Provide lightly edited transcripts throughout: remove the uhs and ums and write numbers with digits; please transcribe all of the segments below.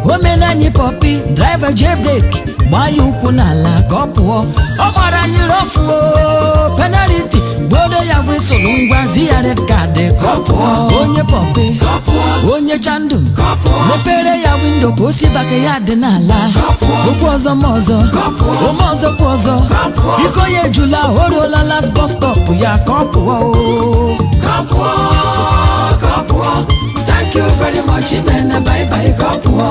O mere anyị puppy, driver jee brake, gbaa ya ụkwụ n'ala ka ọ pụọ. Ọ gbara anyị rough o, penalty, gbodo ya whistle, ngwa zi ya red card ka ọ pụọ. Onye puppy, onye chandum, mepere ya window ka o si baka ya dị n'ala. Okwu ọzọ ma ọzọ, ome ọzọ kwa ọzọ, iko ya ejula, o ruola last bus stop ya, ka ọ pụọ o. Ka ọ pụọ, ka ọ pụọ. Thank you very much, imene, bye bye, ka ọ pụọ.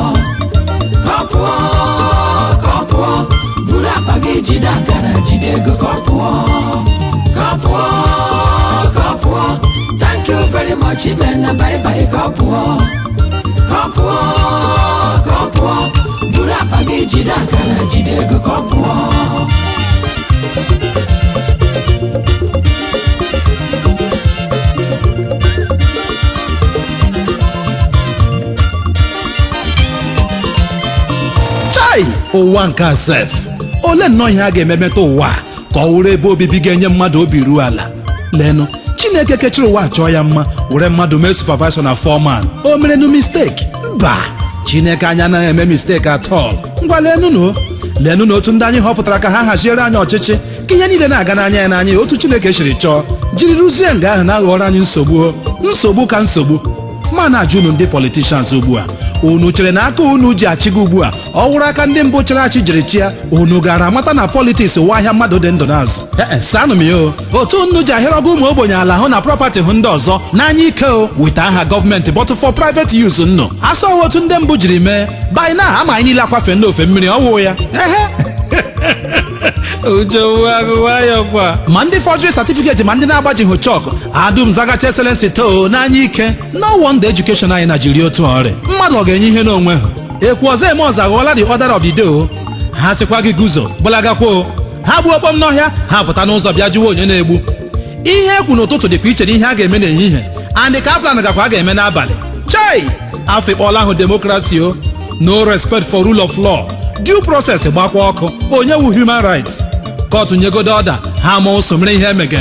Ka ọ pụọ, ka ọ pụọ. Buru akpa gị, jide akara, jide ego, ka ọ pụọ. Ka ọ pụọ, ka ọ pụọ. Thank you very much, imene, bye bye, ka ọ pụọ. Ka ọ pụọ, ka ọ pụọ. Buru akpa gị, jide akara, jide ego, ka ọ pụọ. Chai, ụwa nke a sef, ole nnọọ ihe a ga-ememeta ụwa a ka ọ wụrụ ebe obibi ga-enye mmadụ obi ruo ala. Leenụ, Chineke kechiri ụwa chọọ ya mma, were mmadụ mee supervisor na foreman. O mere nu mistake? Mba, Chineke anya anaghị eme mistake at all. Ngwa, leenụ, leenụ na otu ndị anyị họpụtara ka ha haziere anyị ọchịchị, ka ihe niile na-aga n'anya ya n'anya otu Chineke siri chọọ, jiri rụzie nga ahụ na-aghọrọ anyị nsogbu o. Nsogbu ka nsogbu. Ma na-ajụ unu ndị politicians ugbu a, unu chere na aka unu ji achị gị ugbu a, ọ wụrụ aka ndị mbụ chịrị achị jiri chịa, unu gara amata na politics wa ahịa mmadụ dị ndụ n'azụ? Ee, sanụ m ya o. Otu unu ji ahịrọga ụmụ ogbenye ala hụ na property hụ ndị ọzọ n'anya ike o weta aha gọọmenti, but for private use nnụ asọghị otu ndị mbụ jiri mee. By now ama anyị niile akwafe ndị ofe mmiri ọwụ ya. Ehe, kwa ma ndị forgery certificate, ma ndị na-agbajighị chalk adum zagacha excellency too n'anya ike. No wonder education anyị na jiri otu ọrịa mmadụ ọ ga-enye ihe n'onwe ha. Ekwu ọzọ eme ọzọ aghọọla the order of the day o. Ha sịkwa gị guzo gbalagakwa o. Ha gbuo okpom n'ọhịa, ha pụta n'ụzọ bịa jụwa onye na-egbu. Ihe ekwu n'ụtụtụ dịkwa iche na ihe a ga-eme n'ehihie, and ka plan gakwa a ga-eme n'abalị. Chai, afọ ịkpọla ahụ democracy o. No respect for rule of law, due process gbakwa ọkụ. Onye wu human rights court nyegodo ọda ha ma ụsụ mere ihe emege.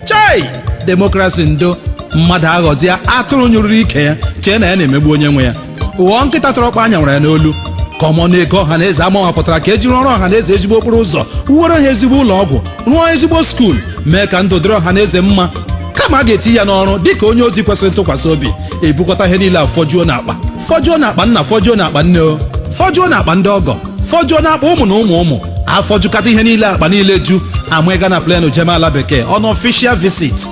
Chai, democracy ndo. Mmadụ aghọzie atụrụ nyụrụrụ ike ya, chee na ya na-emegbu onye nwe ya, ghọọ nkịta tọrọ ọkpa anya nwere ya n'olu. Common ego ọha na eze amawapụtara ka ejiri ọrụ ọha na eze, ezigbo okporo ụzọ, wuoro ha ezigbo ụlọ ọgwụ, rụọ ezigbo school, mee ka ndụ dịrị ọha na eze mma, kama a ga-eti ya n'ọrụ dịka onye ozi kwesịrị ntụkwasị obi, ebukọta ihe niile a fọjuo n'akpa, fọjuo n'akpa nna, fọjuo n'akpa nne o, fọjuo n'akpa ndị ọgọ, fọjuo n'akpa ụmụ na ụmụ ụmụ, afọjukata ihe niile, akpa niile ju. Ama ịga na plane jem ala bekee on official visit.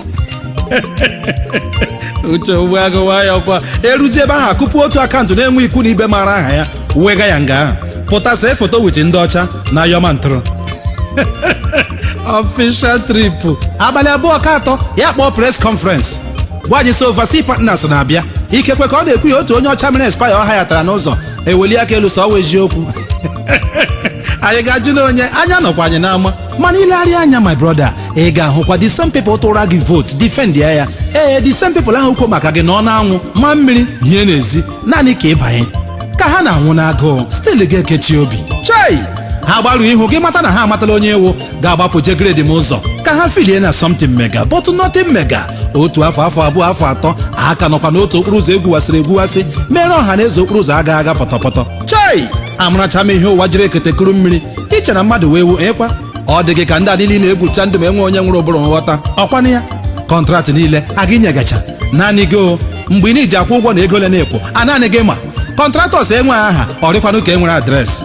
Uche ugbu agụwa ya ọkwa eruzie ebe ahụ, akụpụ otu account na-enwe ikwu na ibe mara aha ya, wega ya nga ahụ, pụta see photo with ndị ọcha na yọma ntụrụ. Official trip abalị 2 ka 3 ya kpọọ press conference, gwa anyị sị overseas partners na-abịa. Ikekwe ka ọ na-ekwu ya, otu onye ọcha mere expire ọha ya tara n'ụzọ eweli aka elu, sọ ọwa eziokwu. Anyị ga-ajụ na onye anya nọkwa anyị n'ama. Mana ilegharịa anya, my brother, ị ga-ahụkwa the same people tụra gị vote defend ya ya. Ee, the same people ahụ kwo maka gị na ọ na-anwụ ma mmiri hie n'ezi naanị ka ị banye, ka ha na-anwụ n'agụụ, still ga-ekechi obi. Chai, ha gbarụ ihu gị, mata na ha amatala onye ewu ga-agbapụ je grade m ụzọ ka ha filie na something mega, but nothing mega. Otu afọ, afọ 2, afọ 3, aka nọkwa n'otu okporo ụzọ egwuwasịrị egwuwasị mere ọha na eze, okporo ụzọ aga aga pọtọpọtọ. Chai, amaracha m ihe ụwa jiri eketekuru mmiri iche na mmadụ wee wu ịkwa. Ọ dị gị ka ndị a niile na-egwucha ndụ ma enwe onye nwere ụbụrụ nghọta ọkwanụ ya. Contract niile aga inyegacha naanị gị o. Mgbe ị na-eji akwụ ụgwọ na ego ole na-ekwo a, naanị gị ma contractors enweghị aha, ọ dịkwanụ ka e nwere address.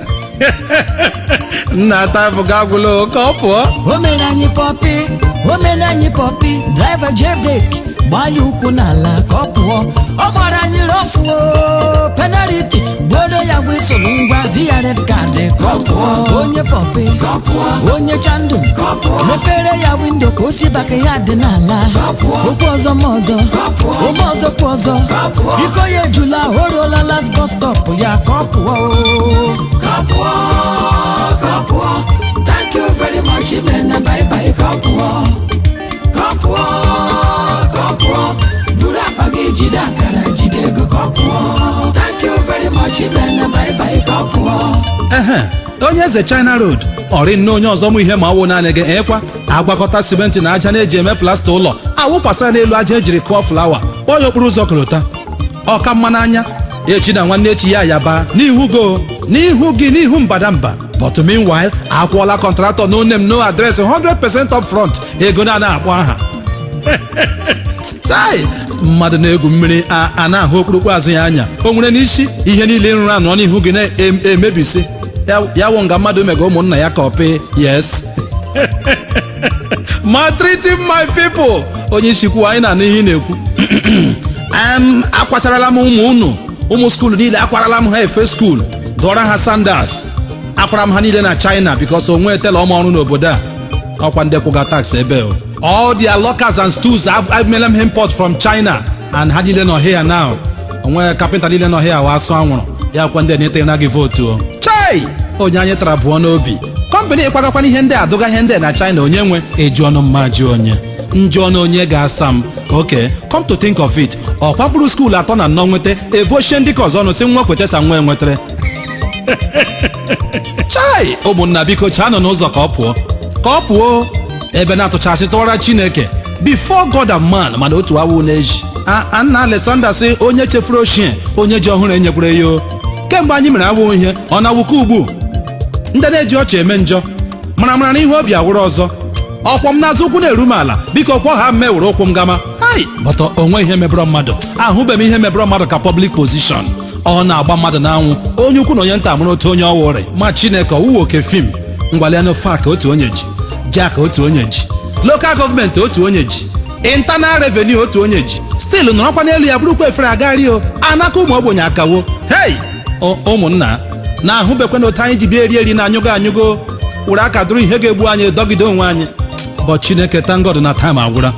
Nna taịpụ ga agwụla, ka ọ pụọ. O mere anyị puppy, o mere anyị puppy, driver jee brake, gbaa ya ụkwụ n'ala ka ọ pụọ. Ọ gbara anyị rough o, penalty, gbodo ya whistle, ngwa zi ya red card ka ọ pụọ. Onye puppy, onye chandum, mepere ya window ka o si baka ya dị n'ala. Okwu ọzọ ma ọzọ, ome ọzọ kwa ọzọ, iko ya ejula, o ruola last bus stop ya, ka ọ pụọ o. Ka ọ pụọ, ka ọ pụọ. Thank you very much, imena, bye bye, ka ọ pụọ. Ka ọ pụọ, ka ọ pụọ. Buru akpa gị, jide akara, jide ego, ka ọ pụọ. Thank you very much, imena, bye bye, ka ọ pụọ. Ehe, onye eze China Road ọrị nne, onye ọzọ mụ ihe ma ọwụ naanị gị ekwa agwakọta simenti na aja na-eji eme plaster ụlọ, awụkwasara n'elu aja ejiri kụọ flower, kpọọ ya okporo ụzọ korota. Ọka mma n'anya. Echi na nwanne echi ya yaba n'ihu go n'ihu gị, n'ihu mbadamba. But meanwhile, akwụọla contractor no name, no address, 100% up front, ego na akpọ aha. Tai mmadụ na-egwu mmiri a na-ahụ okpurukpu azụ ya anya. O nwere n'isi ihe niile nrụrụ anọ n'ihu gị na-emebisi ya wụ nga mmadụ mega ụmụnna ya ka ọpị. Yes, maltreating my people. Onye isi kwuo, anyị na-anụ ihe ị na-ekwu. Akwacharala m ụmụ unu, ụmụ school niile, akwarala m ha efe school, dụọra ha sandals, akwara m ha niile na China, because onwe etela ọma ọrụ n'obodo a. Ọkwa ndị kwụga tax ebe o. All their lockers and stools, I've made them import from China and ha niile nọ here now. Onwe carpenter niile nọ here wa asụ anwụrụ ya kwa ndị na-etere na gị vote o. Chai, onye anyị tara pụọ n'obi. Company ịkwagakwana ihe ndị adụga ihe ndị na China, onye nwe eju ọnụ mma ji onye njụ ọnụ, onye ga-asa m. Okay, come to think of it, ọkwa mkpụrụ school atọ na anọ nweta ebochie ndị ka ọzọ nụ si nwa kweta sa nwa enwetara. Chai, ụmụnna, biko chaanụ n'ụzọ ka ọ pụọ, ka ọ pụọ ebe na-atụchasị tụwara Chineke before God and man. Mana otu awụ na-eji Anna Alexander sị onye chefuru ochie, onye ji ọhụrụ enyekwara ya o. Kemgbe anyị mere awụ ihe ọ na-awụka ugbu, ndị na-eji ọchị eme njọ mara mara na ihe obi awụrụ ọzọ. Ọkwọ m n'azụ ụkwụ na-eru m ala, biko kwọ ha mme were ụkwụ m gama. Hai, bọtọ onwe ihe mebọrọ mmadụ, ahụbeghị m ihe mebọrọ mmadụ ka public position. Ọ na-agba mmadụ n'anwụ, onye ukwu na onye nta mụrụ otu onye ọwụrị ma Chineke ọwụwa oke fim ngwalianụ. Fak otu onye ji, jack otu onye ji, local government otu onye ji, internal revenue otu onye ji, still nọrọkwa n'elu ya bụrụkwa efere agari o anaka ụmụ ogbenye akawo. Hei, ụmụnna na-ahụbekwa na otu anyị ji bịa eri eri na anyụgo anyụgo were aka dụrụ ihe ga-egbu anyị dọgide onwe anyị. But Chineke, thank God na time agwụra.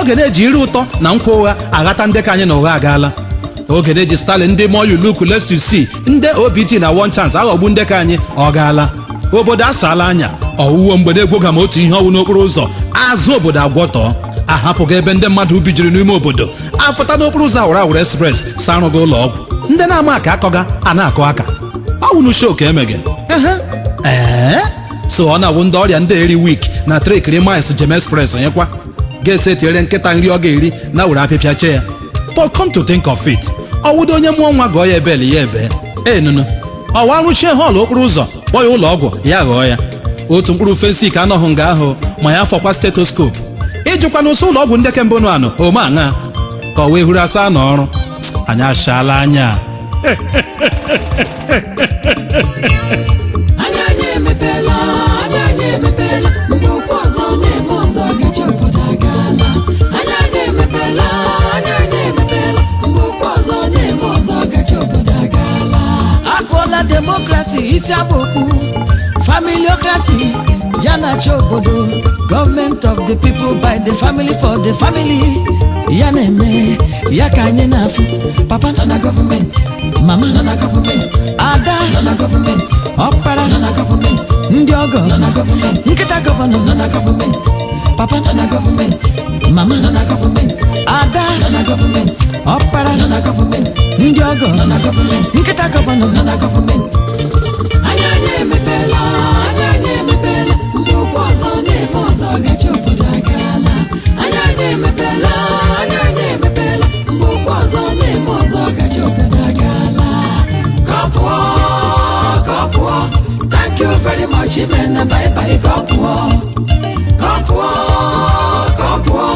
Oge na-eji ire ụtọ na nkwa ụgha aghata ndị ka anyị na ụgha agaala. Oge na-eji Stalin, ndị more you look, less you see, ndị obt na one chance aghọgbu ndị ka anyị, ọ gaala. Obodo asaala anya ọwụwo mgbe na-egwoga m otu ihe ọwụ n'okporo ụzọ azụ obodo agwọtọ ahapụghị ebe ndị mmadụ bijiri n'ime obodo apụta n'okporo ụzọ awara awara express sarụghị ụlọ ọgwụ ndị na-ama aka akọga a na-akụ aka ọwụnụ show ka emege ehe. Ee, so ọ na-awụ ndị ọrịa ndị eri week na trekiri miles jem express onyekwa ga-ese tinyere nkịta nri ọ ga-eri na were apịpịa che ya. But come to think of it, ọwụdo onye mụọ nwa gọọ ya ebeli ya ebe enunu ọwa arụchie hall okporo ụzọ kpọọ ya ụlọ ọgwụ, ya ghọọ ya otu mkpụrụ fensi ka anọghị nga ahụ ma ya fọkwa stethoscope ịjụkwa n'ụsọ ụlọ ọgwụ ndị kembụ nụ anụ ome aṅa ka ọ wee huru asaa na ọrụ anyị ashaala anya. Anya anyị emepeela, anya anyị emepeela. Mgbe okwu ọzọ na-eme ọzọ gachi obodo agaala. Anya anyị emepeela, anya anyị emepeela. Mgbe okwu ọzọ na-eme ọzọ gachi obodo agaala. Akụọla democracy isi akpụkpụ, familiocracy ya na-achị obodo, government of the people, by the family, for the family. Ya na-eme ya ka anyị na-afụ. Papa nọ na gọọmenti, mama nọ na gọọmenti, ada nọ na gọọmenti, ọkpara nọ na gọọmenti, ndị ọgọ nọ na gọọmenti, nkịta governor nọ na gọọmenti, papa nọ na gọọmenti, mama nọ na gọọmenti, ada nọ na gọọmenti, ọkpara nọ na gọọmenti, ndị ọgọ nọ na gọọmenti, nkịta governor nọ na gọọmenti. Anya anyị emepeela, anya anyị emepeela. Mgbe okwu ọzọ na-eme ọzọ gachi obodo agaala. Anya anyị emepeela, anya anyị emepeela. Mgbe okwu ọzọ na-eme ọzọ gachi obodo agaala. Ka ọ pụọ, ka ọ pụọ. Thank you very much, imena, bye bye. Ka ọ pụọ, ka ọ pụọ, ka ọ pụọ.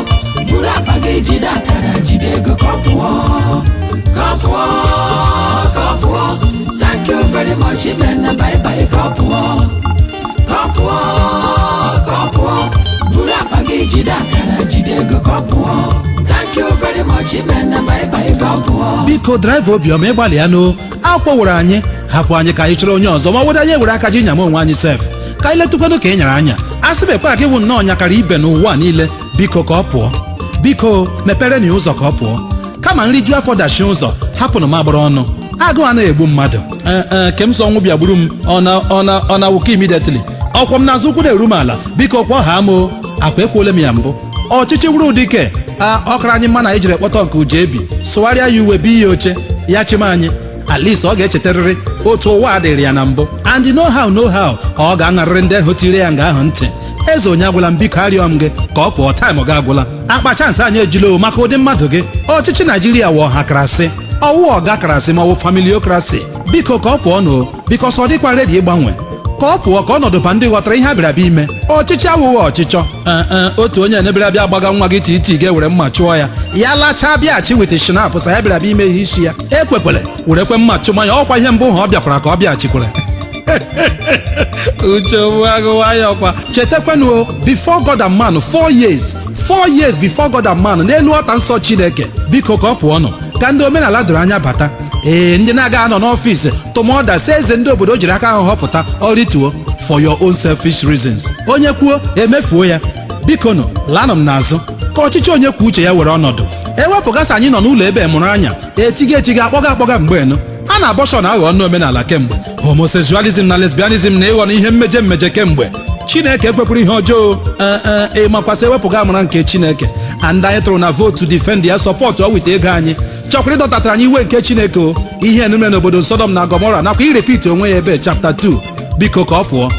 Buru akpa gị, jide akara, jide ego. Ka ọ pụọ, ka ọ pụọ, ka ọ pụọ. Thank you very much, imena, bye bye. Ka ọ pụọ, ka ọ pụọ, ka ọ pụọ. Buru akpa gị, jide akara, jide ego. Ka ọ pụọ. Thank you very much, imena, bye bye. Ka ọ pụọ. Biko, driver obiọma, ịgbalị ya n'o akwọwere anyị, hapụ anyị ka anyị chọrọ onye ọzọ ma were anyị ewere aka ji nyama onwe anyị sef, ka anyị letụkwanụ ka ị nyara anya. A sị bekwa ka ịwụ nnọọ nyakara ibe n'ụwa niile. Biko, ka ọ pụọ. Biko, mepere na ụzọ ka ọ pụọ. Kama nri ju afọ dachi ụzọ, hapụnụ m agbara ọnụ. Agụụ anaghị egbu mmadụ. Ee, ke m sọ ọnwụ bịa gburu m. Ọ na ọ na ọ na wuka immediately. Ọkwọ m n'azụ ụkwụ na-eru m ala, biko kwọ ha m o. Akwa ekwuole m ya mbụ, ọchịchị wuru ụdị ke a ọkara anyị mma na anyị jiri kpọta nke uche ebi sụgharịa ya uwe bi ya oche ya chima anyị. At least ọ ga-echetarịrị otu ụwa dịrị ya na mbụ and no how, no how, ọ ga-aṅarịrị ndị ahụ tiri ya nga ahụ ntị. Eze onye agwụla m, biko arịọ m gị ka ọ pụọ. Time ga agwụla. Akpa chance anyị ejila o maka ụdị mmadụ gị. Ọchịchị Naijiria wụ ọhakarasị. Ọwụ ọgakrasị ma ọwụ familiocracy. Biko ka ọ pụọ nụ, because ọ dịkwa ready ịgbanwe. Ka ọ pụọ ka ọnọdụ ba ndị ghọtara ihe a bịara bịa ime. Ọchịchị awụghị ọchịchọ. Ee, otu onye nebịara bịa gbaga nwa gị titi ga-ewere mma chụọ ya, ya lachaa bịaghachi wit schnapps sa ya bịara bịa ime ihe isi ya ekwekwere werekwe mma chụma ya. Ọkwa ihe mbụ ha ọ bịakwara ka ọ bịaghachikwere. Uche agụwayọkwa. Chetakwanụ o, before God and man, 4 years, 4 years before God and man, n'elu ọta nsọ Chineke. Biko ka ọ pụọ nụ ka ndị omenala doro anya bata. Ee, ndị na-aga anọ n'ọfịs tụmọda si eze ndị obodo jiri aka ahụ họpụta ọrịtuo for your own selfish reasons. Onye kwuo emefuo ya. Biko nụ, lanụ m n'azụ ka ọchịchị onye kwuo uche ya were ọnọdụ. Ewepụgasị anyị nọ n'ụlọ ebe mụrụ anya, etiga etiga, akpọga akpọga. Mgbe enu a na-abortion aghọ ọnụ omenala kemgbe, homosexualism na lesbianism na ịghọ na ihe mmeje mmeje kemgbe. Chineke ekwekwuru ihe ọjọọ. Ee, ịmakwasị ewepụga amara nke Chineke and anyị tụrụ na vote defend ya, support ọ wite ego anyị chọkwara ịdọtatara anyị iwe nke Chineke o. Ihe enume n'obodo Sodom na Gomora nakwa irepeat onwe ya ebe chapter 2. Biko ka ọ pụọ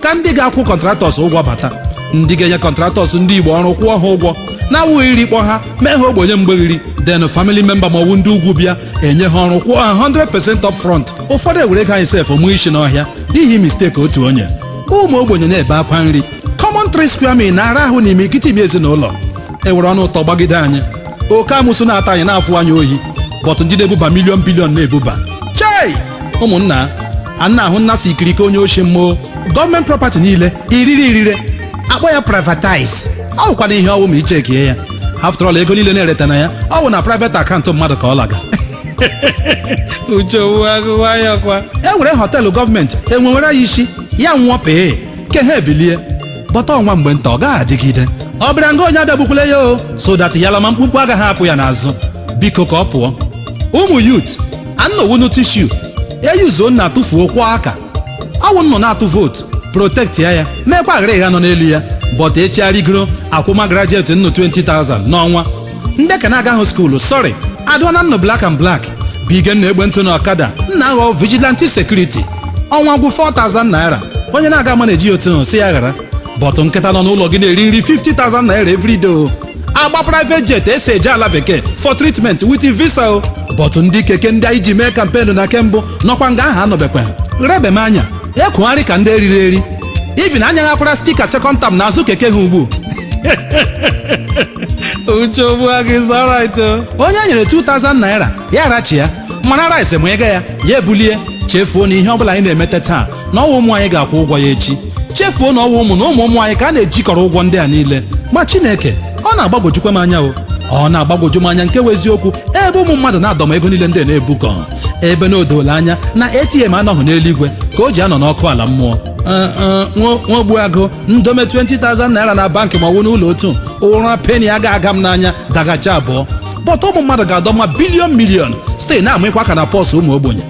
ka ndị ga-akwụ contractors ụgwọ bata, ndị ga-enye contractors ndị Igbo ọrụ, kwụọ ha ụgwọ na-awụghị iri kpọ ha mee ha ogbenye mgbeghiri, then family member ma ọwụ ndị ugwu bịa enye ha ọrụ, kwụọ ha 100% up front. Ụfọdụ ewere ego anyị sef mụ isi n'ọhịa n'ihi mistake otu onye. Ụmụ ogbenye na-ebe akwa nri. Common 3 square meal na-ara ahụ n'ime ikiti ime ezinụlọ. Ewere ọnụ ụtọ gbagide anyị, oke amụsụ na-ata anyị, na-afụ anyị ohi, but ndị na-ebuba million billion na-ebuba. Chei, ụmụnna, a na-ahụ nnasị ikirike onye ochie mmụọ. Gọọmenti property niile iriri irire, akpọ ya privatize. Ọ bụkwana ihe ọwụ ma ichekie ya. After all, ego niile na-ereta na ya, ọ bụ na private account mmadụ ka ọ laga. E were hotel gọọmenti enwewere ya isi ya nwụọ pee ke ha ebilie bọta ọnwa mgbe nta, ọ gaghị adịgide. Ọ bịara nga onye abịagbukwule ya o, so that ya lama mkpukpu agaghị apụ ya n'azụ. Biko ka ọ pụọ. Ụmụ youth annowunu tissue eyuzuo nna tụfuo kwụọ aka ọwụ nnụ na-atụ vote, protect ya, ya meekwa aghịrịgha nọ n'elu ya. But echigharịgoro akwụma graduate nnụ 20,000 n'ọnwa, ndị ka na-agaghị school, sorry, adụọna nnụ black and black bige nna egbe ntụ na ọkada nna aghọ vigilante security. Ọnwa gwụ 4,000 naira, onye na-aga ama na-eji otu ahụ si ya ghara. But nkịta nọ n'ụlọ gị na-eri nri 50,000 naira everyday o, agba private jet esi eje ala bekee for treatment with visa o. But ndị keke ndị anyị ji mee campaign na kembụ nọkwa nga ahụ anọbekwa rebe m anya ekwugharị ka ndị eriri eri. Even anya ghakwara sticker second term n'azụ keke ha ugbu. Uche ogbuagụ is alright o. Onye nyere 2000 naira ya rachi ya mara rice ma ego ya ya ebulie. Chefuo na ihe ọbụla anyị na-emete taa na ọwa ụmụ anyị ga-akwụ ụgwọ ya echi. Chefuo na ọwa ụmụ na ụmụ ụmụ anyị ka a na-ejikọrọ ụgwọ ndị a niile. Ma Chineke, ọ na-agbagwojukwa m anya o, ọ na-agbagwoju m anya nke wụ eziokwu, ebe ụmụ mmadụ na-adọma ego niile ndị a na-ebukọ, ebe na odola anya na ATM anọghị n'eluigwe ka o ji anọ n'ọkụ ala mmụọ. Nwogbuagụ ndome 20,000 naira na bankị ma ọ wụ n'ụlọ otu ụra penny aga aga m n'anya dagacha abụọ. But ụmụ mmadụ ga-adọma billion million site na-amịkwa aka na purse ụmụ ogbenye,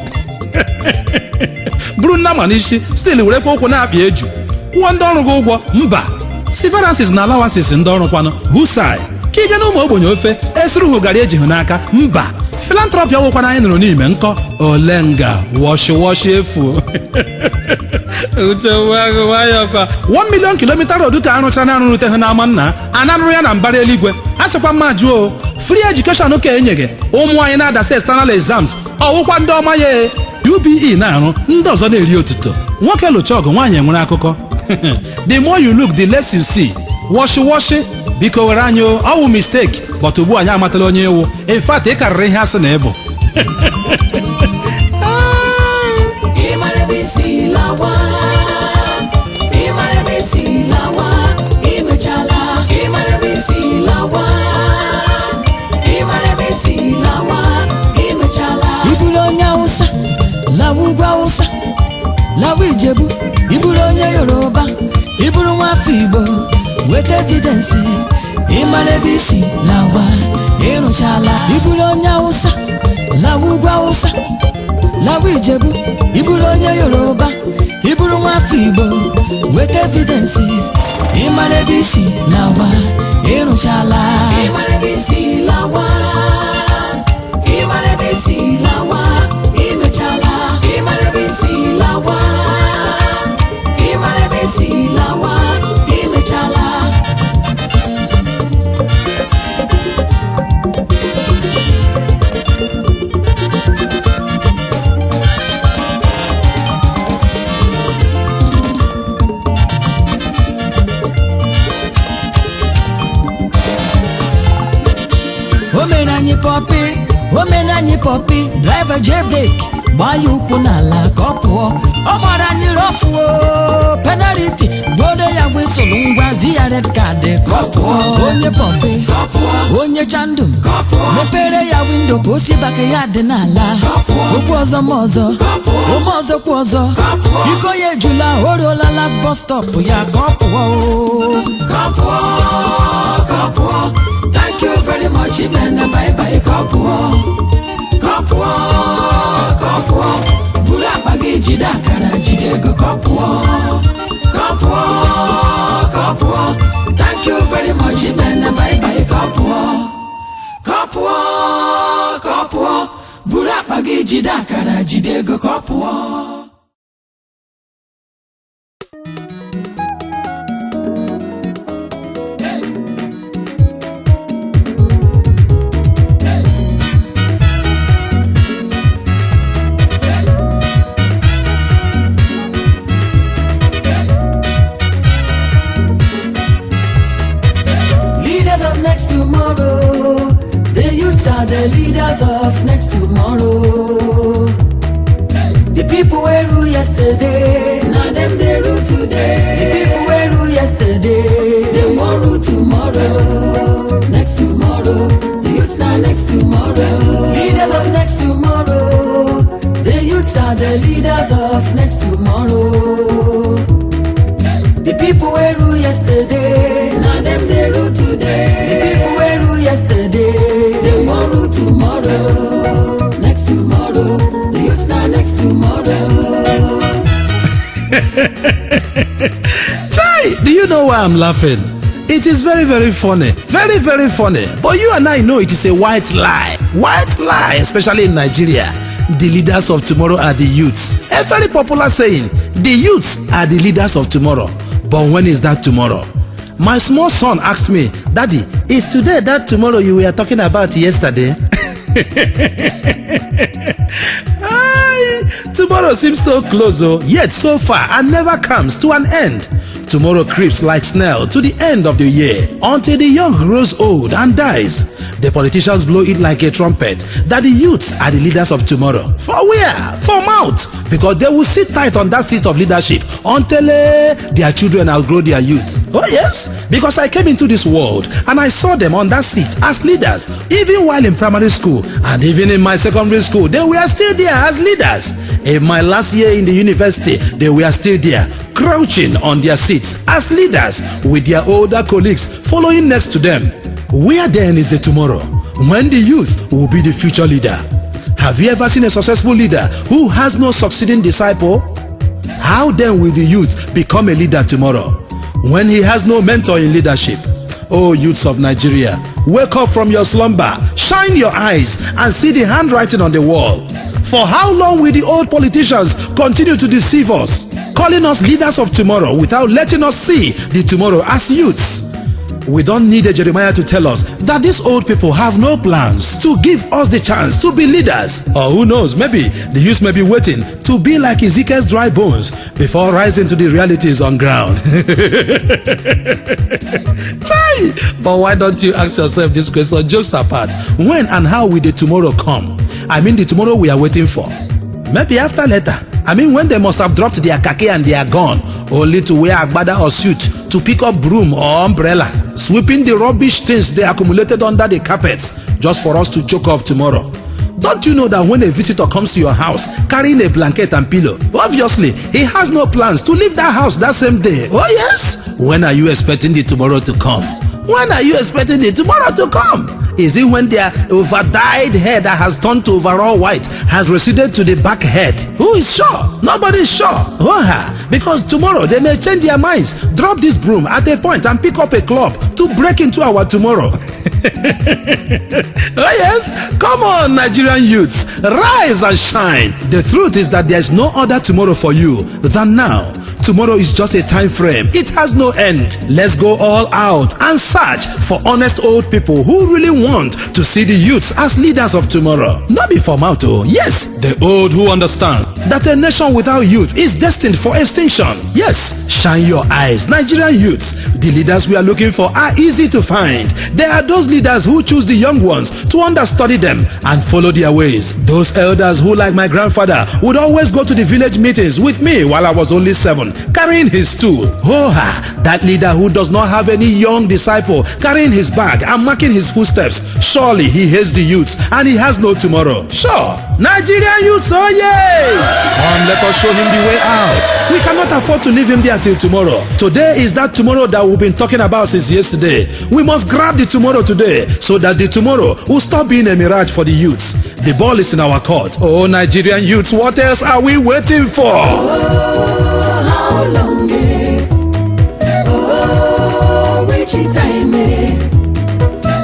bụrụ nna ma n'isi still werekwa ụkwụ na-akpị eju kwụọ ndị ọrụ gị ụgwọ. Mba, severances na allowances ndị ọrụ kwanụ husai ka ije na ụmụ ogbenye ofe esiri hụ garị ejighị n'aka. Mba, philanthropy ọwụkwana anyị nụrụ n'ime nkọ ole nga wọshi wọshi efu. 1 million kilometer road ka arụchara na arụrute ha n'ama nna a na-arụrụ ya na mbara eluigwe. A sịkwa mma jụọ, free education ka enyeghị ụmụ anyị na-adasị external exams, ọwụkwa ndị ọma ya UBE na-arụ, ndị ọzọ na-eri otuto. Nwoke lụcha ọgụ, nwaanyị enwere akụkọ. The more you look, the less you see. Wọshi wọshi, biko were anyị o. Ọwụ mistake, but ugbu anyị amatala onye ewu. In fact, ị karịrị ihe asị na ịbụ. Ịmara ebe isi lawa, ịmara ebe isi lawa, imechala. Ịmara ebe isi lawa, ịmara ebe isi lawa, imechala. Iburu onye Awụsa lawa ugwu Awụsa, lawa Ijebu, iburu onye Yoruba, iburu nwafọ Igbo, weta evidence. Ịmara ebe isi lawa, ịrụchala. Iburu onye Awụsa lawa ugwu Awụsa, lawa Ijebu, iburu onye Yoruba, iburu nwafọ Igbo, weta evidence. Ịmara ebe isi lawa, ịrụchala. Ịmara ebe isi lawa, ịmara ebe isi lawa, imechala. Ịmara ebe isi lawa, ịmara ebe isi lawa, imechala. Pọpi, driver jee brake, gbaa ya ụkwụ n'ala ka ọ pụọ. Ọ gbara anyị rọfuo penalty, gboro ya whistle, ngwa zi ya red card ka ọ pụọ. Onye pọpi, onye chandum, mepere ya window ka o si baka ya dị n'ala. Okwu ọzọ, ma ọzọ ome ọzọ kwa ọzọ, iko ya ejula. O ruola last bus stop ya, ka ọ pụọ o. Ka ọ pụọ, ka ọ pụọ. Thank you very much, imene, bye bye, ka ọ pụọ, ka ọ pụọ, ka ọ pụọ. Buru akpa gị, jide akara, jide ego, ka ọ pụọ, ka ọ pụọ, ka ọ pụọ. Thank you very much, imene, bye bye, ka ọ pụọ, ka ọ pụọ, ka ọ pụọ. Buru akpa gị, jide akara, jide ego, ka ọ pụọ. Leaders of next tomorrow. The youths are the leaders of next tomorrow. The people wey rule yesterday, Na dem dey rule today. The people wey rule yesterday, Dem wan rule tomorrow, next tomorrow. The youths na next tomorrow. Leaders of next tomorrow. The youths are the leaders of next tomorrow. The people wey rule yesterday, Na dem dey rule today. The people wey rule yesterday, Dem wan rule tomorrow, next tomorrow. The youths na next tomorrow. Chai! Do you know why I'm laughing? It is very, very funny. Very, very funny. But you and I know it is a white lie. White lie, especially in Nigeria. The leaders of tomorrow are the youths. A very popular saying. The youths are the leaders of tomorrow. But when is that tomorrow? My small son asked me, "Daddy, is today that tomorrow you were talking about yesterday?" Aye, tomorrow seems so close, oh, yet so far and never comes to an end. Tomorrow creeps like snail to the end of the year until the young grows old and dies. The politicians blow it like a trumpet that the youths are the leaders of tomorrow. For where? For mouth. Because they will sit tight on that seat of leadership until their children outgrow their youth. Oh yes, because I came into this world and I saw them on that seat as leaders, even while in primary school and even in my secondary school, they were still there as leaders. In my last year in the university, they were still there, crouching on their seats as leaders with their older colleagues following next to them. Where then is the tomorrow when the youth will be the future leader? Have you ever seen a successful leader who has no succeeding disciple? How then will the youth become a leader tomorrow when he has no mentor in leadership? Oh, youths of Nigeria, wake up from your slumber, shine your eyes, and see the handwriting on the wall. For how long will the old politicians continue to deceive us, calling us leaders of tomorrow without letting us see the tomorrow as youths? We don't need a Jeremiah to tell us that these old people have no plans to give us the chance to be leaders. Or who knows, maybe the youth may be waiting to be like Ezekiel's dry bones before rising to the realities on ground. Chai! But why don't you ask yourself this question, jokes apart? When and how will the tomorrow come? I mean, the tomorrow we are waiting for. Maybe after later. I mean, when they must have dropped their khaki and they are gone, only to wear agbada or suit to pick up broom or umbrella, sweeping the rubbish things they accumulated under the carpets just for us to choke up tomorrow. Don't you know that when a visitor comes to your house carrying a blanket and pillow, obviously he has no plans to leave that house that same day? Oh yes? When are you expecting the tomorrow to come? When are you expecting the tomorrow to come? Is it when their overdyed hair that has turned to overall white has receded to the back head? Who is sure? Nobody is sure. Oh, ha. Because tomorrow they may change their minds, drop this broom at a point and pick up a club to break into our tomorrow. Oh yes, come on, Nigerian youths, rise and shine. The truth is that there is no other tomorrow for you than now. Tomorrow is just a time frame. It has no end. Let's go all out and search for honest old people who really want to see the youths as leaders of tomorrow. Not be for mouth, oh. Yes, the old who understand that a nation without youth is destined for extinction. Yes, Shine your eyes, Nigerian youths. The leaders we are looking for are easy to find. They are those leaders who choose the young ones to understudy them and follow their ways. Those elders who, like my grandfather, would always go to the village meetings with me while I was only 7, carrying his stool. Ho-ha! That leader who does not have any young disciple carrying his bag and marking his footsteps, surely he hates the youths and he has no tomorrow. Sure! Nigerian youths, oh yeah! Come, let us show him the way out. We cannot afford to leave him there till tomorrow. Today is that tomorrow that we've been talking about since yesterday. We must grab the tomorrow today so that the tomorrow will stop being a mirage for the youths. The ball is in our court. Oh, Nigerian youths, what else are we waiting for? Oh, how long, eh? Oh, which time, eh?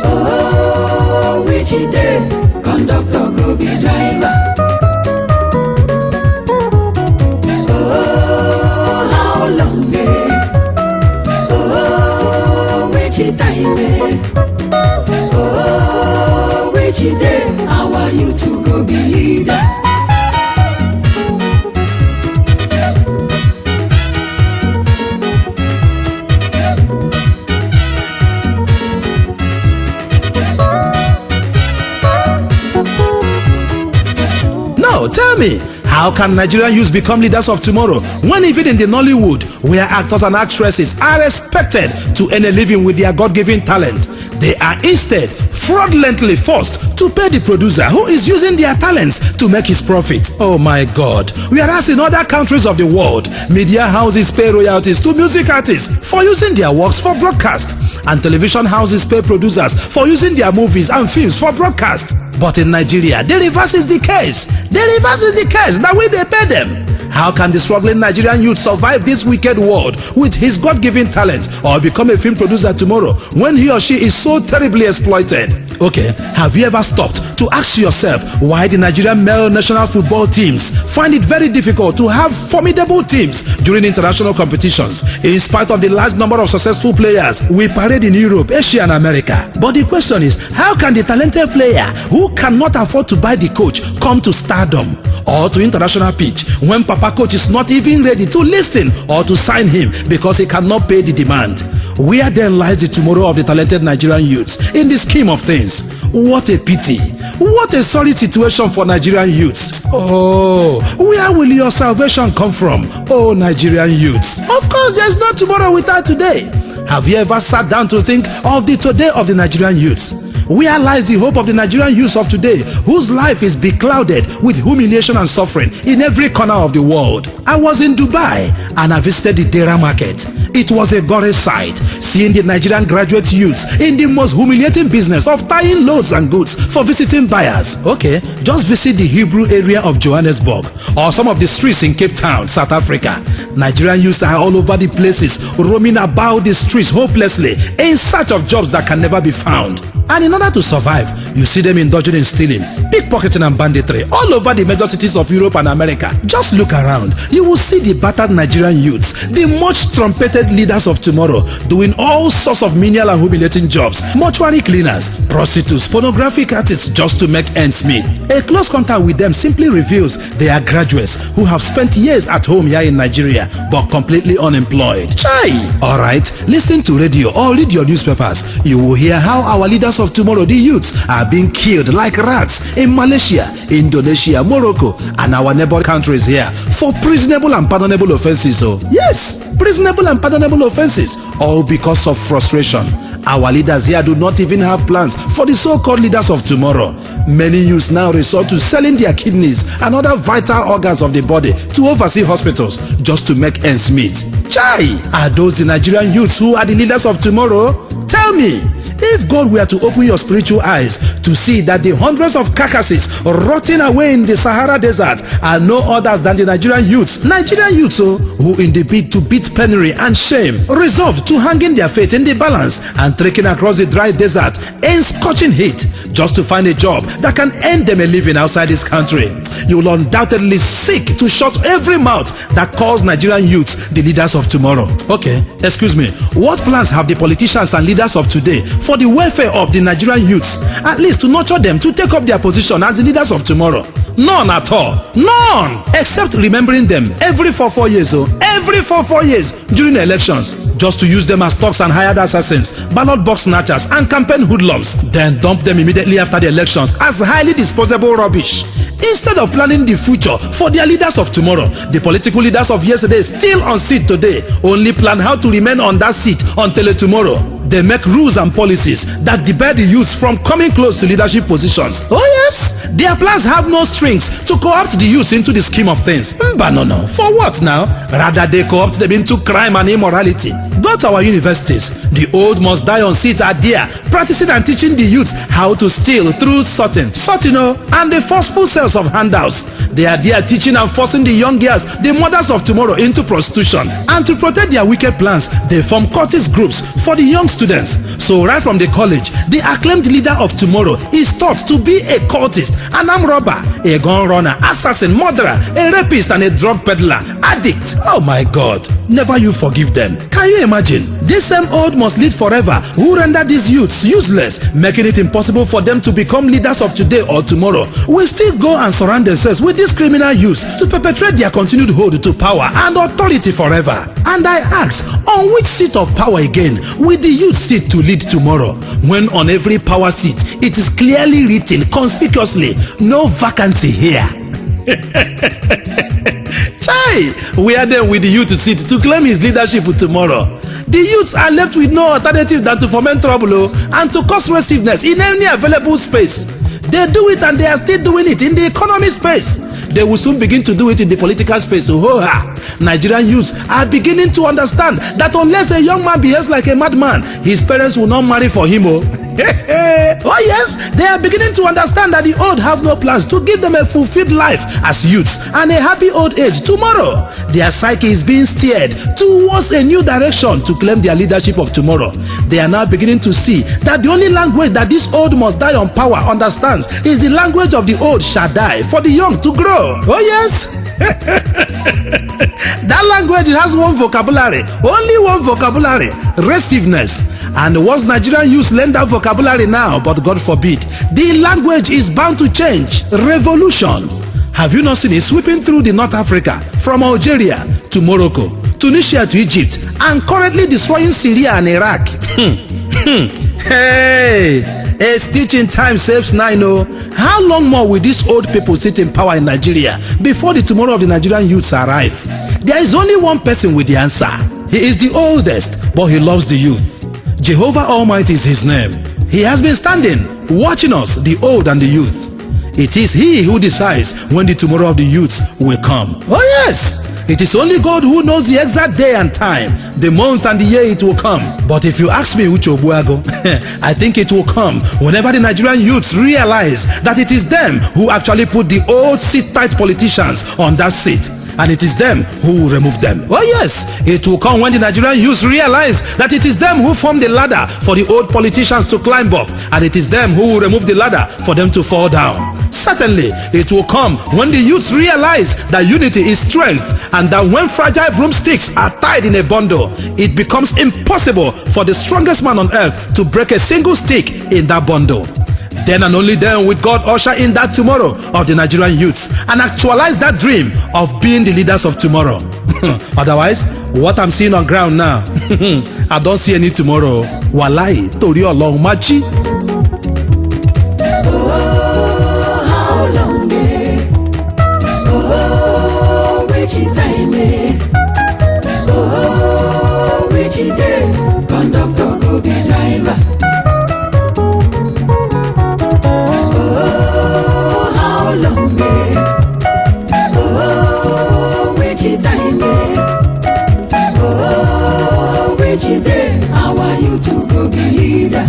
Oh, which day? Conductor go be driver. Oh, how long, eh? Oh, which time, eh? Oh, which day? Our youth to go be leader. No, tell me, how can Nigerian youths become leaders of tomorrow when even in the Nollywood, where actors and actresses are expected to earn a living with their God-given talent, they are instead fraudulently forced to pay the producer who is using their talents to make his profit? Oh my God. Whereas in other countries of the world, media houses pay royalties to music artists for using their works for broadcast, and television houses pay producers for using their movies and films for broadcast. But in Nigeria, the reverse is the case. The reverse is the case. Now we they pay them. How can the struggling Nigerian youth survive this wicked world with his God-given talent or become a film producer tomorrow when he or she is so terribly exploited? Okay, have you ever stopped to ask yourself why the Nigerian male national football teams find it very difficult to have formidable teams during international competitions in spite of the large number of successful players we parade in Europe, Asia and America? But the question is, how can the talented player who cannot afford to buy the coach come to stardom or to international pitch when Papa Coach is not even ready to listen or to sign him because he cannot pay the demand? Where then lies the tomorrow of the talented Nigerian youths in the scheme of things? What a pity. What a sorry situation for Nigerian youths. Oh, where will your salvation come from, oh Nigerian youths? Of course, there's no tomorrow without today. Have you ever sat down to think of the today of the Nigerian youths? Where lies the hope of the Nigerian youths of today, whose life is beclouded with humiliation and suffering in every corner of the world? I was in Dubai and I visited the Deira market. It was a gory sight, seeing the Nigerian graduate youths in the most humiliating business of tying loads and goods for visiting buyers. Okay, just visit the Hebrew area of Johannesburg or some of the streets in Cape Town, South Africa. Nigerian youths are all over the places, roaming about the streets hopelessly in search of jobs that can never be found. And in order to survive, you see them indulging in stealing, pickpocketing and banditry all over the major cities of Europe and America. Just look around. You will see the battered Nigerian youths, the much trumpeted leaders of tomorrow, doing all sorts of menial and humiliating jobs, mortuary cleaners, prostitutes, pornographic artists, just to make ends meet. A close contact with them simply reveals they are graduates who have spent years at home here in Nigeria, but completely unemployed. Chai! Alright, listen to radio or read your newspapers. You will hear how our leaders of tomorrow, the youths, are being killed like rats in Malaysia, Indonesia, Morocco, and our neighbor countries here for prisonable and pardonable offenses. Oh, yes, prisonable and pardonable offenses, all because of frustration. Our leaders here do not even have plans for the so-called leaders of tomorrow. Many youths now resort to selling their kidneys and other vital organs of the body to overseas hospitals just to make ends meet. Chai! Are those the Nigerian youths who are the leaders of tomorrow? Tell me, if God were to open your spiritual eyes to see that the hundreds of carcasses rotting away in the Sahara Desert are no others than the Nigerian youths, oh, who in the bid to beat penury and shame, resolved to hanging their fate in the balance and trekking across the dry desert in scorching heat just to find a job that can earn them a living outside this country, you will undoubtedly seek to shut every mouth that calls Nigerian youths the leaders of tomorrow. Okay, excuse me, what plans have the politicians and leaders of today for the welfare of the Nigerian youths, at least to nurture them to take up their position as the leaders of tomorrow? None at all. None! Except remembering them every 4 4 years, oh, every 4 4 years during elections, just to use them as thugs and hired assassins, ballot box snatchers, and campaign hoodlums, then dump them immediately after the elections as highly disposable rubbish. Instead of planning the future for their leaders of tomorrow, the political leaders of yesterday still on seat today only plan how to remain on that seat until tomorrow. They make rules and policies that debar the youths from coming close to leadership positions. Oh yes, their plans have no strings to co-opt the youths into the scheme of things. Mba, no. For what now? Rather, they co-opt them into crime and immorality. Go to our universities. The old must die on seat are there, practicing and teaching the youths how to steal through sorting, sorting, oh, and the forceful sales of handouts. They are there teaching and forcing the young girls, the mothers of tomorrow, into prostitution. And to protect their wicked plans, they form cultist groups for the young students. So right from the college, the acclaimed leader of tomorrow is taught to be a cultist, an armed robber, a gun runner, assassin, murderer, a rapist, and a drug peddler, addict. Oh my God. Never you forgive them. Can you imagine? This same old must lead forever who render these youths useless, making it impossible for them to become leaders of today or tomorrow, will still go and surround themselves with these criminal youths to perpetrate their continued hold to power and authority forever. And I ask, on which seat of power again will the youth sit to lead tomorrow, when on every power seat it is clearly written conspicuously, "No vacancy here"? Chai! Where then will the youth sit to claim his leadership tomorrow? The youths are left with no alternative than to foment trouble, oh, and to cause restiveness in any available space. They do it and they are still doing it in the economy space. They will soon begin to do it in the political space. Oh, ha. Nigerian youths are beginning to understand that unless a young man behaves like a madman, his parents will not marry for him. Oh. Oh yes, they are beginning to understand that the old have no plans to give them a fulfilled life as youths and a happy old age tomorrow. Their psyche is being steered towards a new direction to claim their leadership of tomorrow. They are now beginning to see that the only language that this old must die on power understands is the language of the old shall die for the young to grow. Oh yes. That language has one vocabulary, only one vocabulary: restiveness. And once Nigerian youths learn that vocabulary now, but God forbid, the language is bound to change. Revolution. Have you not seen it sweeping through the North Africa, from Algeria to Morocco, Tunisia to Egypt, and currently destroying Syria and Iraq? Hey, a stitch in time saves nine. Oh, how long more will these old people sit in power in Nigeria before the tomorrow of the Nigerian youths arrive? There is only one person with the answer. He is the oldest, but he loves the youth. Jehovah Almighty is his name. He has been standing, watching us, the old and the youth. It is he who decides when the tomorrow of the youths will come. Oh yes! It is only God who knows the exact day and time, the month and the year it will come. But if you ask me, Uche Ogbuagu, I think it will come whenever the Nigerian youths realize that it is them who actually put the old sit-tight politicians on that seat, and it is them who will remove them. Oh yes, it will come when the Nigerian youths realize that it is them who form the ladder for the old politicians to climb up, and it is them who will remove the ladder for them to fall down. Certainly, it will come when the youths realize that unity is strength and that when fragile broomsticks are tied in a bundle, it becomes impossible for the strongest man on earth to break a single stick in that bundle. Then and only then will God usher in that tomorrow of the Nigerian youths and actualize that dream of being the leaders of tomorrow. Otherwise, what I'm seeing on ground now, I don't see any tomorrow. Wàláì, torí Ọlọ́run má jí. How long, eh? Oh, which time, eh? Oh, which day? Conductor go be driver. Oh, how long, eh? Oh, which time, eh? Oh, which day? Our youth go be leader.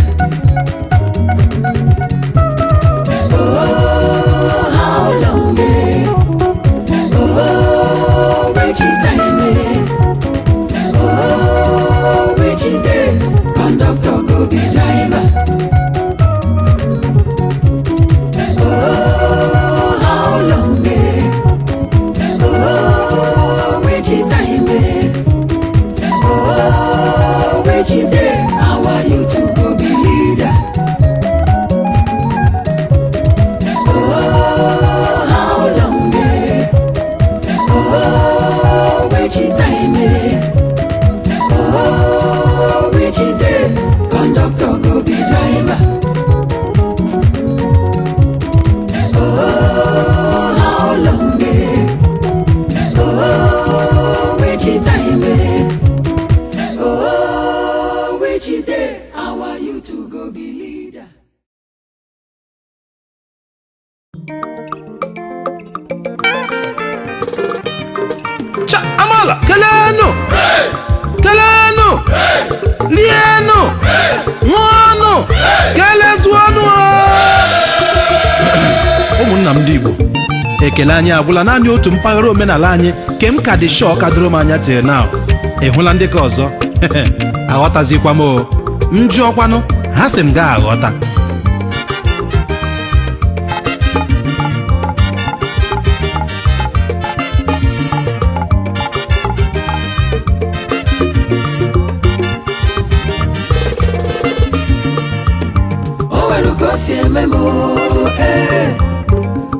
Ofala, kelenu, kelenu, rienụ, ṅụọnụ, kelezuonụ. Ụmụnna m ndị Igbo, ekele anyị agwụla naanị otu mpaghara omenala anyị ke m ka dị shọ ka doro m anya till now. Ị hụla ndị ka ọzọ, aghọtazikwa m o. M jụọkwanụ ha, sị m gaa aghọta. O nwere ka o si eme m oo, ee.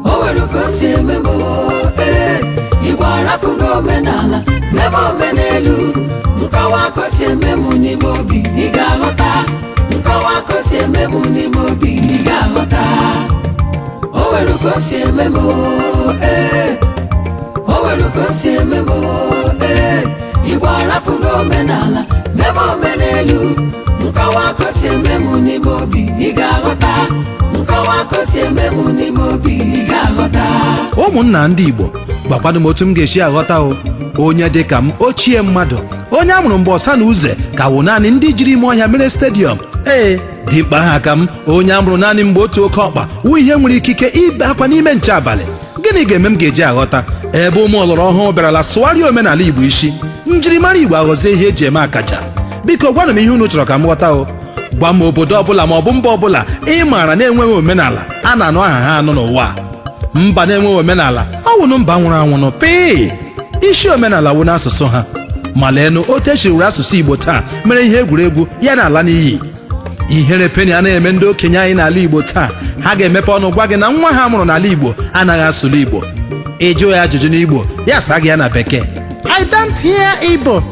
O nwere ka o si eme m oo, ee. Igbo arapụghị omenala, mebe omenelu. Nkọwa ka o si eme m n'ime obi, ị ga-aghọta. Nkọwa ka o si eme m n'ime obi, ị ga-aghọta. O nwere ka o si eme m oo, ee. O nwere ka o si eme m oo, ee. Igbo arapụghị omenala, mebe omenelu. Nkọwa ka o si eme m n'ime obi, ị ga-aghọta. Nkọwa ka o si eme m n'ime obi, ị ga-aghọta. Ụmụnna ndị Igbo, gwakwanụ m otu m ga-esi aghọta o. Onye dị ka m, ochie mmadụ, onye a mụrụ mgbe ọsa na uze ka wụ naanị ndị jiri ime ọhịa mere stadium, ee, dimkpa aha ka m, onye a mụrụ naanị mgbe otu oke ọkpa wụ ihe nwere ikike ibe akwa n'ime nche abalị, gịnị ga-eme m ga-eji aghọta ebe ụmụ ọlọrọ ọhụrụ bịarala sụgharịa omenala Igbo isi, njirimara Igbo aghọzie ihe eji eme akaja? Biko gwanụ m ihe unu chọrọ ka m ghọta o. Gwa m obodo ọbụla ma ọ bụ mba ọbụla ị maara na-enweghị omenala a na-anụ aha ha anụ n'ụwa a. Mba na-enweghị omenala, ọ wụnụ mba nwụrụ anwụnụ pịị. Isi omenala wụ n'asụsụ ha. Ma leenụ otu echiri were asụsụ Igbo taa mere ihe egwuregwu ya na-ala n'iyi. Ihere peni a na-eme ndị okenye anyị n'ala Igbo taa. Ha ga-emepe ọnụ gwa gị na nwa ha mụrụ n'ala Igbo anaghị asụlụ Igbo. Ịjụ ya ajụjụ n'Igbo, ya saa gị ya na Bekee: "I don't hear Igbo."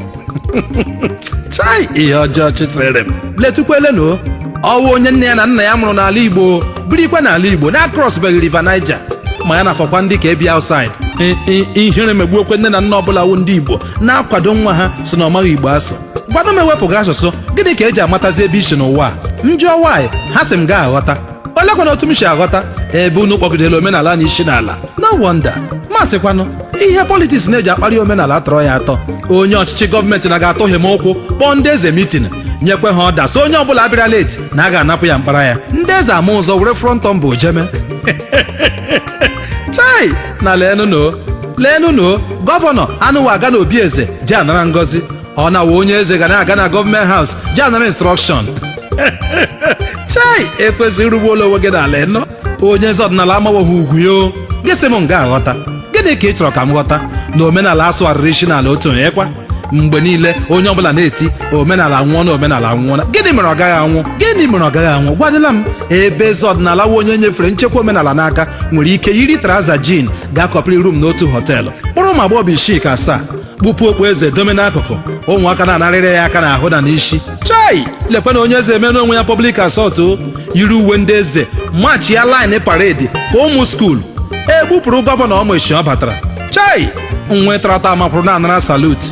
Chai, ihe ọjọọ chịtịrị m. Letukwelenu, ọwụ onye nne ya na nna ya mụrụ n'ala Igbo, birikwa n'ala Igbo, na crossbeghị River Niger, ma ya na-afọkwa ndị ka ebi outside. Ihere megbuokwe nne na nna ọbụla wụ ndị Igbo na-akwado nwa ha si na ọ maghị Igbo asụ. Gwado m, ewepụghị asụsụ, gịnị ka eji amatazi ebe isi n'ụwa a? M jụọ nwaanyị, ha sị m gaa aghọta. Olekwana otu m si aghọta ebe unu kpọgidere omenala na isi n'ala? No wonder, masịkwanụ ihe politics na-eji akparị omenala tọrọ ya atọ. Onye ọchịchị gọọmenti na ga-atụghị m ụkwụ kpọọ ndị eze meeting, nyekwe ha order, so onye ọbụla bịara late na a ga-anapụ ya mkpara ya. Ndị eze ama ụzọ were front mbụ jeme. Chai, na leenụ, leenụ, governor anụwa aga n'obi eze ji anara ngọzi. Ọ na-awa onye eze ga na-aga na government house ji anara instruction. Chai, ekwesịghị irugbuola onwe gị n'ala ịnọ. Onye eze ọdịnala amawoghị ugwu yo. Gị sị m nga aghọta. Gịnị ka ị chọrọ ka m ghọta na omenala asụgharịrị isi n'ala otu onye kwa? Mgbe niile onye ọbụla na-eti omenala nwụọ na omenala nwụọ. Na gịnị mere ọ gaghị anwụ? Gịnị mere ọ gaghị anwụ? Gwadịla m ebe eze ọdịnala wụ onye nyefere nchekwa omenala n'aka nwere ike yiri trouser jean gaa kọpịrị room n'otu hotel, kpụrụ ụmụ agbọghọ isii ka asaa, kpụpụ okpu eze dome n'akụkụ, ụmụaka na-anarịrị ya aka n'ahụ na n'isi. Chai, lekwe na onye eze eme n'onwe ya public assault o. Yiri uwe ndị eze march ya line parade ka ụmụ school egbupụrụ governor ọmụ echi ọ batara. Chai, nwe tọrọta amapụrụ na-anara salute.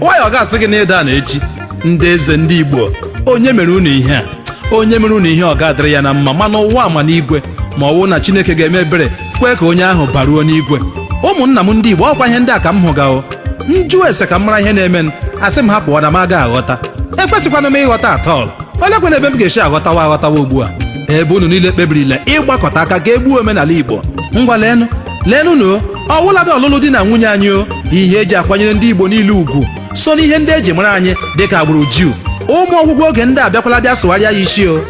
Nwayọ ga-asị gị na ịda na echi. Ndị eze ndị Igbo, onye mere unu ihe a, onye mere unu ihe, ọ ga-adịrị ya na mma, mana ụwa ma n'igwe, ma ọ wụ na Chineke ga-eme ebere kwee ka onye ahụ baruo n'igwe. Ụmụnna m ndị Igbo, ọkwa ihe ndị a ka m hụga o. Njụ ese ka m mara ihe na-eme, asị m hapụwa na m aga aghọta. Ekwesịkwana m ịghọta atọl. Olekwana ebe m ga-esi aghọtawa aghọtawa ugbu a, ebe unu niile kpebirila ịgbakọta aka ga-egbu omenala Igbo? Ngwa, leenụ, leenụ nu ọwụladị ọlụlụ di na nwunye anyị o. Ihe eji akwanyere ndị Igbo niile ugwu so n'ihe ndị eji mara anyị dịka agbụrụ Juu. Ụmụ ọgwụgwọ oge ndị abịakwala bịa sụgharịa ya isi o.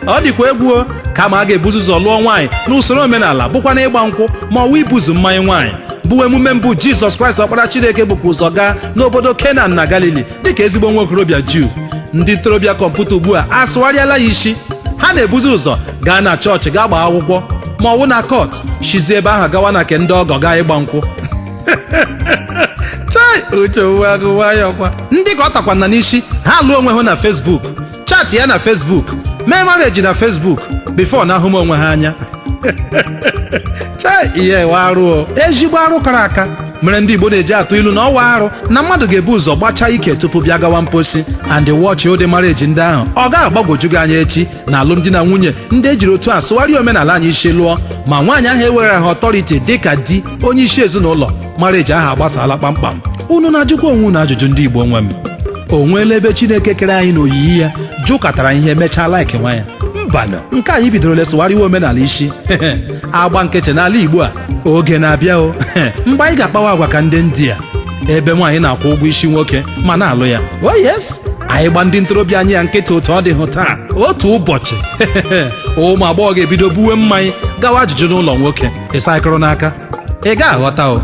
Ọ dịkwa egwu o. Kama a ga-ebuzu ụzọ lụọ nwaanyị n'usoro omenala, bụkwa na ịgba nkwụ ma ọ wụ ibuzu mmanya nwaanyị, bụ emume mbụ Jizọs Kraịst, ọkpara Chineke, bụkwa ụzọ gaa n'obodo Kenan na Galili dịka ezigbo nwa okorobịa Juu. Ndị ntorobịa kọmputa ugbu a asụgharịala ya isi. Ha na-ebuzi ụzọ gaa na chọọchị gaa gbaa akwụkwọ, ma ọ wụ na court, shizie ebe ahụ gawa na nke ndị ọgọ gaa ịgba nkwụ. Chai, uche agụwayọkwa ndị ka ọ takwa na n'isi. Ha lụọ onwe ha na Facebook, chat ya na Facebook, mee marriage na Facebook before na ahụ m onwe ha anya. Chai, ihe ewe arụ o, ezigbo arụ kara aka mere ndị Igbo na-eji atụ ilu na ọwa arụ na mmadụ ga-ebu ụzọ gbachaa ike tupu bịa gawa mposi. And watch ụdị marriage ndị ahụ, ọ ga-agbagwoju gị anya echi na alụmdi na nwunye ndị ejiri otu a sụgharịa omenala anyị isi lụọ, ma nwaanyị ahụ ewere ha authority dịka di, onye isi ezinụlọ. Marriage ahụ agbasala kpamkpam. Unu na-ajụkwa onwe unu ajụjụ, ndị Igbo nwe m. O nweela ebe Chineke kere anyị n'oyiyi ya jụkọtara ihe mechaa like nwa ya? Mbanụ. Nke anyị bidoro lesụgharịwa omenala isi agba nkịtị n'ala Igbo a. Oge na-abịa o mgbe anyị ga-akpawa agwa ka ndị India, ebe nwaanyị na-akwụ ụgwọ isi nwoke ma na-alụ ya. Oh yes, anyị gba ndị ntorobịa anyị ya nkịtị otu ọ dị hụ taa, otu ụbọchị ụmụ agbọghọ ga-ebido buwe mmanya gawa ajụjụ n'ụlọ nwoke ịsaịkụrụ n'aka. Ị ga-aghọta o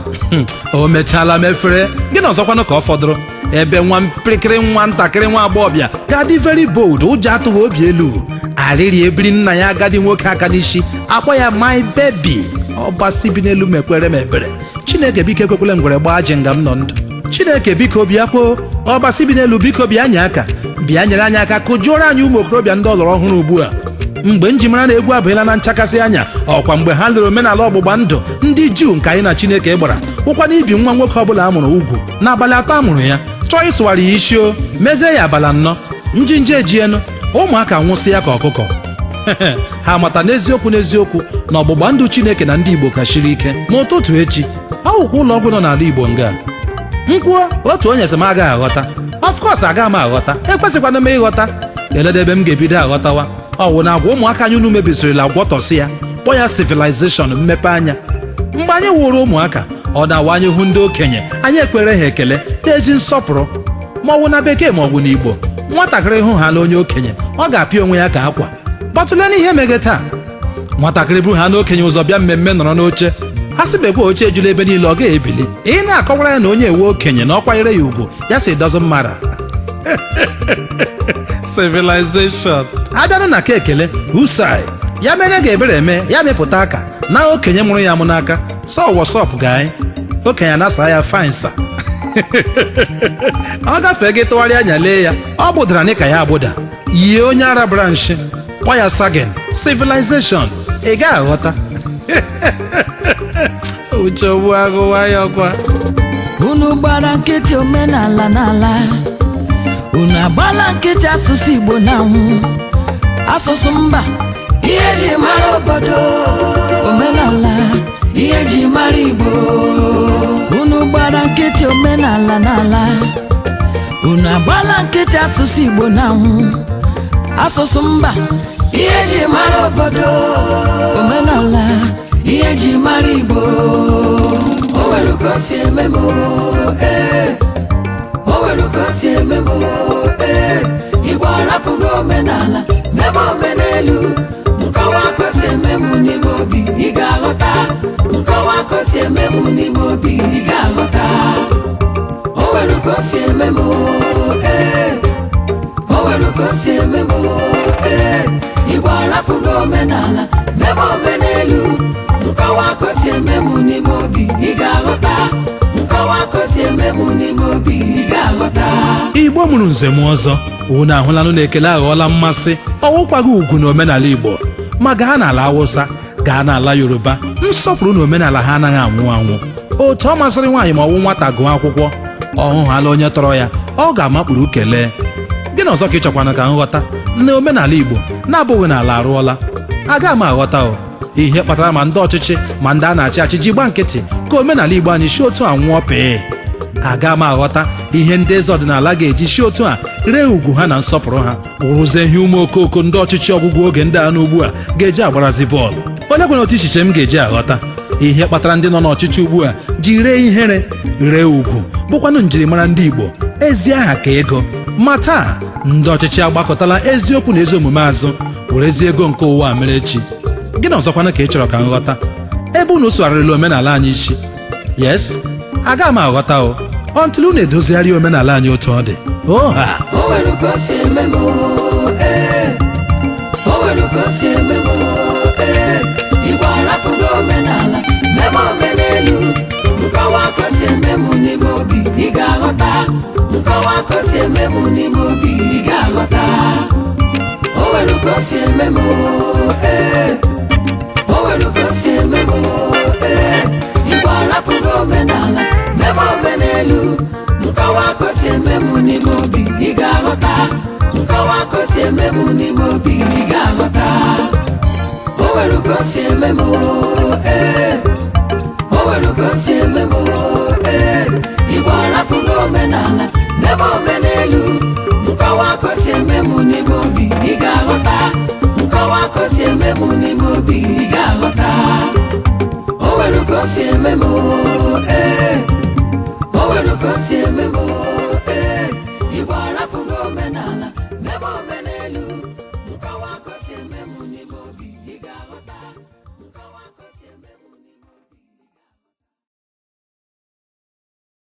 o mechaala mefere gị na ọzọkwanụ ka ọ fọdụrụ, ebe nwa mpịrịkịrị, nwa ntakịrị nwa agbọghọbịa ga-adị very bold, ụjọ atụghị, obi elu arịrị ebiri nna ya agadi nwoke aka n'isi, akpọ ya "my baby". Ọgbasi bi n'elu mekwere m ebere. Chineke biko, ekwekwele ngwere gbaa ji nga m nọ ndụ. Chineke biko, bịa kwuo. Ọgbasi bi n'elu, biko bịa nye aka, bịa nyere anyị aka, kụjụọrọ anyị ụmụ okorobịa ndị ọlọrọ ọhụrụ ugbu a. Mgbe njimara na egwu abanyela na nchakasị anya, ọkwa mgbe ha lere omenala ọgbụgba ndụ ndị Juu nke anyị na Chineke gbara ụkwa na ibi nwa nwoke ọbụla a mụrụ ugwu n'abalị 3 a mụrụ ya, chọọ ịsụgharị ya isi, o mezie ya abalị 4, njinji ejienụ, ụmụaka nwụsị ya ka ọkụkọ. Ha mata n'eziokwu n'eziokwu na ọgbụgba ndụ Chineke na ndị Igbo ka shiri ike. N'ụtụtụ echi, ọ wụkwa ụlọ ọgwụ nọ n'ala Igbo nga m kwuo otu onye sị m agaghị aghọta. Of course agaghị m aghọta, ekwesịkwana m ịghọta. Eledebe m ga-ebido aghọtawa ọwụ na agwa ụmụaka anyị unu mebisirila, gwọtọsị ya, kpọ ya civilization, mmepe anya. Mgbe anyị wụrụ ụmụaka, ọ na-awa anyị hụ ndị okenye, anyị ekpere ha ekele n'ezi nsọpụrụ, ma ọ bụ na Bekee ma ọ bụ n'Igbo. Nwatakịrị hụ ha na onye okenye, ọ ga-apịa onwe ya ka akwa gbatụle n'ihe mege taa. Nwatakịrị buru ha n'okenye ụzọ bịa mmemme, nọrọ n'oche, a sị bekwa oche ejula ebe niile, ọ ga-ebili. Ị na-akọwara ya na onye ewe okenye na ọ kwanyere ya ugwu, ya si doesn't matter. Civilization abịanụ na ka ekele husai ya mere ga-ebere eme ya mepụta aka na okenye mụrụ ya mụ n'aka, so what's up guy, okenye anasa ya, "Fine sir." Ọ gafee gị, tụgharịa anya lee ya, ọ gbụdara n'ịka ya agbụda, yie onye ara branch, kpọ ya sagen. Civilization, ị gaghị aghọta. Uche agụwa ya ọkwa. Unu gbara nkịtị, omenala n'ala unu agbala nkịtị, asụsụ Igbo na-anwụ, asụsụ mba. Ihe eji mara obodo. Omenala. Ihe eji mara Igbo. Unu gbara nkịtị, omenala n'ala unu agbala nkịtị, asụsụ Igbo na-anwụ, asụsụ mba. Ihe eji mara obodo. Omenala. Ihe eji mara Igbo. O nwere ka o si eme m, ee, o nwere ka o si eme m, ee. Igbo arapụghị omenala mebe omenelu. Nkọwa ka o si eme m n'ime obi, ị ga-aghọta. Nkọwa ka o si eme m n'ime obi, ị ga-aghọta. O nwere ka o si eme m, ee, o nwere ka o si eme m, ee. Igbo arapụghị omenala mebe omenelu. Nkọwa ka o si eme m n'ime obi, ị ga-aghọta. Nkọwa ka o si eme m n'ime obi, ị ga-aghọta. Igbo mụrụ nze m ọzọ, unu ahụlanụ na ekele aghọọla mmasị, ọwụkwaghị ugwu na omenala Igbo. Ma gaa n'ala Awụsa, gaa n'ala Yoruba, nsọpụrụ na omenala ha anaghị anwụ anwụ. Otu ọ masịrị nwaanyị ma ọ bụ nwata gụọ akwụkwọ, ọhụhala onye tọrọ ya, ọ ga-amakpụrụ kelee gị. Na ọzọ ka ị chọkwana ka nghọta na omenala Igbo na-abụghị n'ala arụọla, aga m aghọta o ihe kpatara ma ndị ọchịchị ma ndị a na-achị achị ji gba nkịtị ka omenala Igbo anyị si otu a nwụọ pee. Aga m aghọta ihe ndị eze ọdịnala ga-eji si otu a ree ugwu ha na nsọpụrụ ha, wụrụzie ihe ụmụ okooko ndị ọchịchị ọgwụgwụ oge ndị a n'ugbu a ga-eji agbarazi bọọlụ. Onye kwere otu ichiche m ga-eji aghọta ihe kpatara ndị nọ n'ọchịchị ugbu a ji ree ihere, ree ugwu, bụkwanụ njirimara ndị Igbo, ezi aha ka ego. Ma taa, ndị ọchịchị agbakọtala eziokwu na ezi omume azụ, werezie ego nke ụwa mere echi. Gịnị ọzọkwanụ ka ị chọrọ ka m ghọta, ebe unu sụgharịrịla omenala anyị isi? Yes, aga m aghọta o until unu edozigharị omenala anyị otu ọ dị oha. O nwere ka o si eme m, ee, o nwere ka o si eme m, ee. Igbo arapụghị omenala mebe omenelu. Nkọwa ka o si eme m n'ime obi, ị ga-aghọta. Nkọwa ka o si eme m n'ime obi, ị ga-aghọta. O nwere ka o si eme m, ee, o nwere ka o si eme m, ee. Igbo arapụghị omenala mebe omenelu. Nkọwa ka o si eme m n'ime obi, ị ga-aghọta. Nkọwa ka o si eme m n'ime obi, ị ga-aghọta. O nwere ka o si eme m, ee, o nwere ka o si eme m. eme m n'ime obi, ị ga-aghọta. O nwere ka o si eme m, ee, o nwere ka o si eme m.